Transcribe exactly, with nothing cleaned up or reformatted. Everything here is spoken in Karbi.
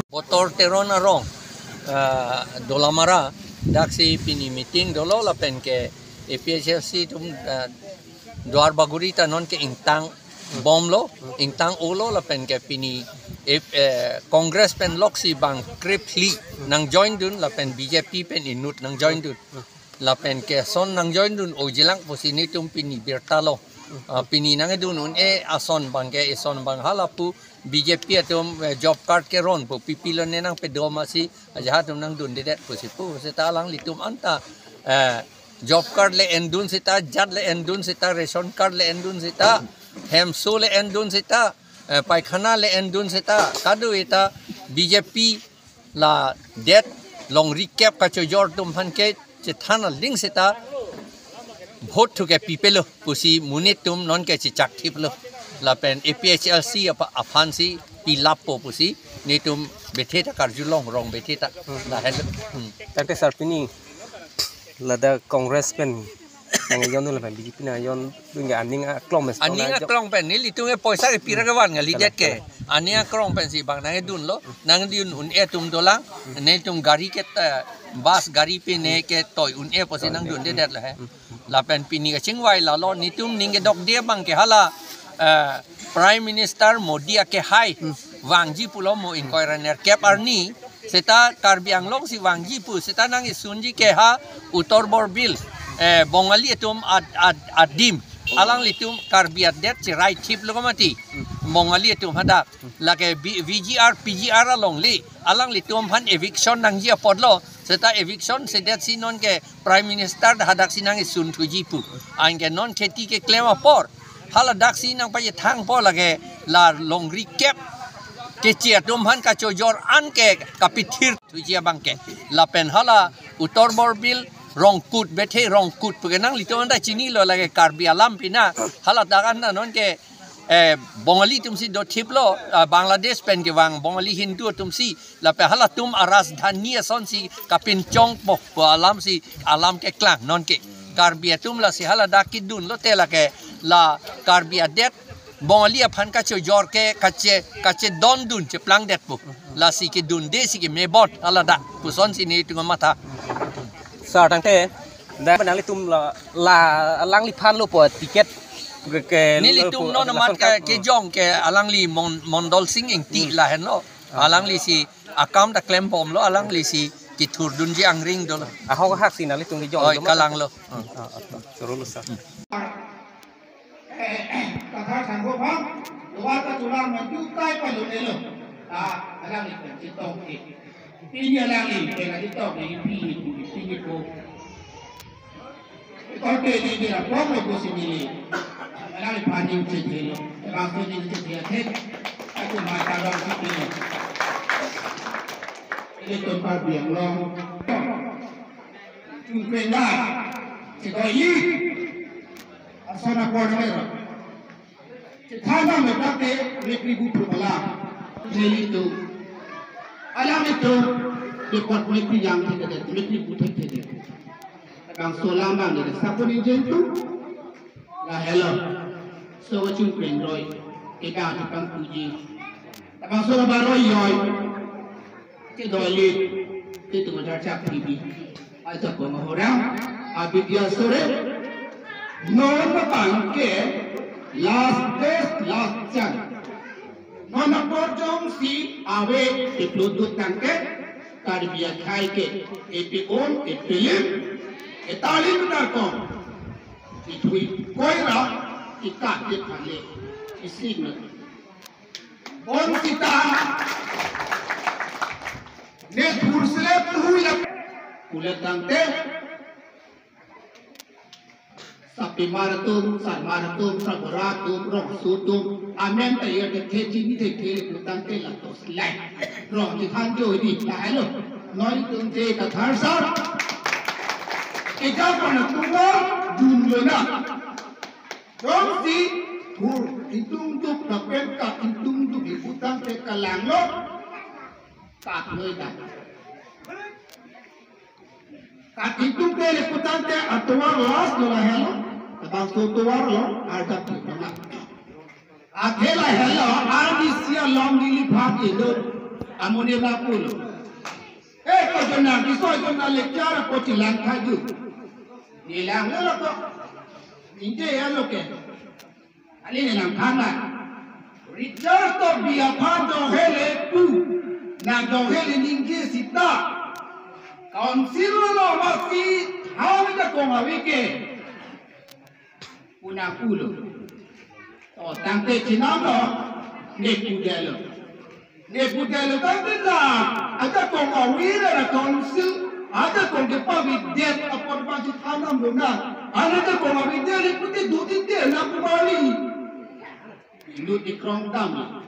Botor Teron arong, ah, Dolamara, daksi pini meeting dolo lapen ke A P H L C atum, ah, Duar Bagori ta non ke ingtang bomlo, ingtang olo lapen ke pini, eh, eh, Congress pen loksi bang krip hli nang join dun lapen B J P pen inut nang join dun. Lapen ke ason nang join dun ojilang pusi netum pini birta lo. Ah, pini nang dun un-e ason bang ke ison bang halapu B J P atum, eh, job card ke ron pu pipilo ne nang pedom asi aja atum nang dundedet pusi pu seta alanglitum anta, eh, job card le en dun seta, jat le en dun seta, ration card le en dun seta, hemso le en dun seta, eh, paikhana le en dun seta, kado-eta B J P ladet longri kep kachojor atum aphan ke chethan aling seta vote thu ke pipelo pusi monit atum non ke chechak thiplo lapen A P H L C apa aphan si pilappo pusi netum bethe ta karjulong rong bethe ta. Hmm. Lahelo. Hmm. Tangte sir, pini ladak Congress pen nang join dun lapen B J P nang join dun ke aning aklong mes aning aklong pen nelitum ke poisa ke pira ke van ngali det ke. Aning aklong pensi bang nang dunlo, nang dun un-e atum dolang, netum gari ke, eh, bus gari pen ne ke toi un-e pusi nang dundedet lo he. Lapen pini kachingvai lalo, netum ning kedokde bang ke hala, eh, Prime Minister Modi akehai vangji pulo mo ingkoi ra nerkep arni, seta Karbi Anglong si vangji pu, seta nang isunji ke ha Uttar Borbil, eh, Bongali atum ad, ad, adim. Alanglitum Karbi adet cherai thiplo mati. Bongali atum hadak. Lake B-, V G R, P G R along le. Alanglitum aphan eviction nangji apotlo. Seta eviction sedet si non ke Prime Minister hadak si nang isun thuji pu. Anke non kheti keklem apor. Haladak si nang pachethangpo lake la longri kep keche atum aphan kachojor an ke kapithir thuji abang ke. Lapen hala Uttar Borbil Rongkut bethe Rongkut pu ke nanglitum anta chinilo lake Karbi alam pina. Haladak anta non ke, eh, Bongali atum si do thiplo, ah, Bangladesh pen kevang Bongali Hindu atum si lapen halatum arajdhani ason si kapinchongpo pu alam si alam keklang non ke. Karbi atum lasi haladak kedun lote lake la Karbi adet Bongali aphan kachojor ke kache, kachedon dun cheplangdetpo. Lasi kedunde si kemebot haladak puson si netum matha. Sir, tangte dak nanglitum la, la alangliphan lopo ticket ke, ke nelitum lo non lason amat ke, kap- kejong ke alangli Mon-, Mondol Sing Ingti lahenlo. Alangli si akam ta klembomlo, alangli si kethurdunji angring dolo. Ahok ahak si nanglitum kejong. Oi, dolo. Kalanglo. Ah, ah, ah, ah. Surulo, sir. Kathar sangho bang, luar ka tulang menjutai palu elo. Ah, alangli pen chetong ke. Pini alangli pen chetong ke, pini, pini, pini ko. Korte di di rapor lo ko si neli. Alangli paning chethe lo. Bangso ning chethe athe. Aku mata dong si pini. Ilitum Karbi Anglong. Chungkrengai. Chekoi li. Asana por nero. Chethana metate mekri bu phrumala. Nelitum. Alanglitum. Department pi yang thekthedet, mekri bu thekthedet. Bangso alam bang de sapon injen tu. Lahelo. So kachungkreng roi. Keda chepangpuji. Bangso la baroi yoi. Kedoilit, ketum ajar chak T V. Aja pong orang, abidya sore. Non abang ke last best last chance. Non apor jongsi ave keplodut tangte, Karbi akhai ke, epi on, epi lim, etalin na kong. Ithui koira, ikat ke phale, isik na. Bonsita ne thurslep thui la kulat tangte. Sapimar atum, Sarmar atum, Sabora atum, Rongso atum, amen ta ya te the chini the the le tangte la toslai. Rong di khan jo di ta helo. Noi tum je Kathar sir. Ija pana tumor dun lo na. Rongsi Bur ingtungduk lapen ka ingtungduk le putangte kalanglo. Kat noi ta. Kat ingtung ke le putangte atovar last lo lahelo. Labangso atovar lo arjap tu mana. Athe lahelo, ardi sia long dili phak indo. Amone na pulo. Eh, ko jona, kiso jona lecture ko chilang khaju. Nilang lo ko. Inje ya lo ke. Kali ne nangthan na. Richard Tokbi aphan donghele pu. Nang donghele ningje sita. Council lo masi hau ta kong avi ke. Pu nangpulo. To tangte chinam lo. Ne pudelo. Ne pudelo tangte na. Ajakong avi ra council. Ajakong kepavidet apot pachithanam lo na. Ajakong avidet le pute dutite na kumali. Inut ikrong dam.